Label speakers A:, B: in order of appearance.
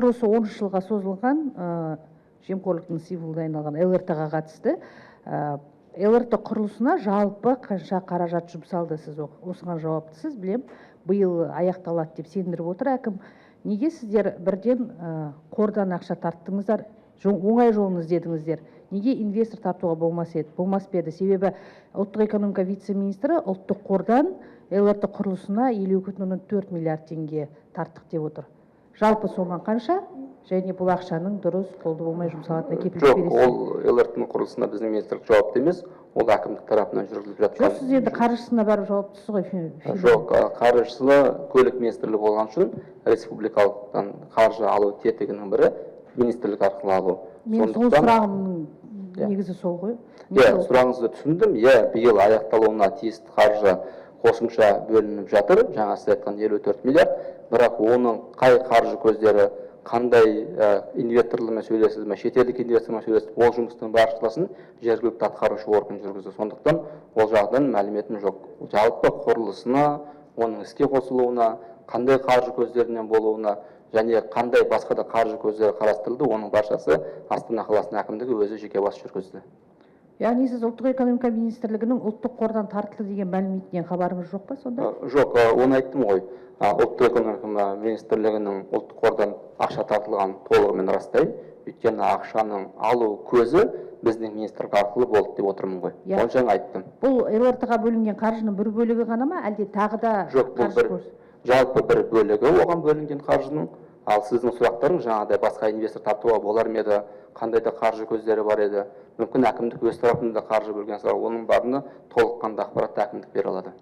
A: Құрылысы 10 жылға созылған, жемқорлықтың символына айналған ЛРТ-ға қатысты. ЛРТ құрылысына жалпы қанша қаражат жұмсалды? Сіз осыған жауаптысыз, білем. Биыл аяқталады деп сендіріп отыр әкім. Неге сіздер бірден қордан ақша тарттыңыздар, оңай жолын іздедіңіздер? Неге инвестор тартуға болмас еді, болмас па еді? Себебі ұлттық экономика вице-министрі ұлттық қордан ЛРТ құрылысына 52,4 миллиард теңге тарттық деп отыр. Жалпы сома қанша? Және бұл ақшаның дұрыс қолды болмай жұмсалатынына кепілдік
B: Жоқ,
A: бересіз бе?
B: ол ЛРТ-ның құрылысына біздің министрлік жауапты емес, ол әкімдік тарапынан жүргізіліп жатқан.
A: Жоқ, сіз енді қаржысына барып жауаптысыз ғой.
B: Жоқ, қаржысы көлік министрлігі болған үшін республикалықтан қаржы алу тетігінің бірі министрлік арқылы алу.
A: Мен сол
B: Сондықтан
A: сұрағымның
B: Иә.
A: негізі сол ғой.
B: Иә, сұрағыңызды түсіндім. Иә, биыл аяқталуына тиісті қаржы қосымша бөлініп жатыр, жаңа сіз айтқан 54 миллиард, бірақ оның қай қаржы көздері, қандай инвесторлармен сөйлесілді ме, шетелдік инвестормен сөйлесіп, ол жұмыстың баршасын жергілікті атқарушы орган жүргізді. Сондықтан ол жағынан мәліметім жоқ. Жалпы құрылысына, оның іске қосылуына, қандай қаржы көздерінен болуына және қандай басқа да қаржы көздері қарастырылды, оның баршасы Астана қаласының әкімдігі өзі жеке бас жүргізді.
A: Яғни сіз ұлттық экономика министрлігінің ұлттық қордан тартылды деген мәліметінен хабарыңыз жоқ па сонда?
B: Жоқ, оны айттым ғой. Ұлттық экономика министрлігінің ұлттық қордан ақша тартылғанын толығымен растаймын. Өйткені ақшаның алу көзі біздің министрлік арқылы болды деп отырмын ғой.
A: Иә.
B: Оны жаңа айттым.
A: Бұл ЛРТ-ға бөлінген қаржының бір бөлігі ғана ма, әлде тағы да
B: Жоқ, бұл
A: қаржы
B: бір
A: көзі?
B: жалпы бір бөлігі оған бөлінген қаржының. Ал сіздің сұрақтарыңыз жаңағыдай басқа инвестор тартуға болар ма еді, қандай да қаржы көздері бар еді, мүмкін әкімдік өз тарапынан да қаржы бөлген шығар, оның барына толыққанды ақпаратты әкімдік бере алады.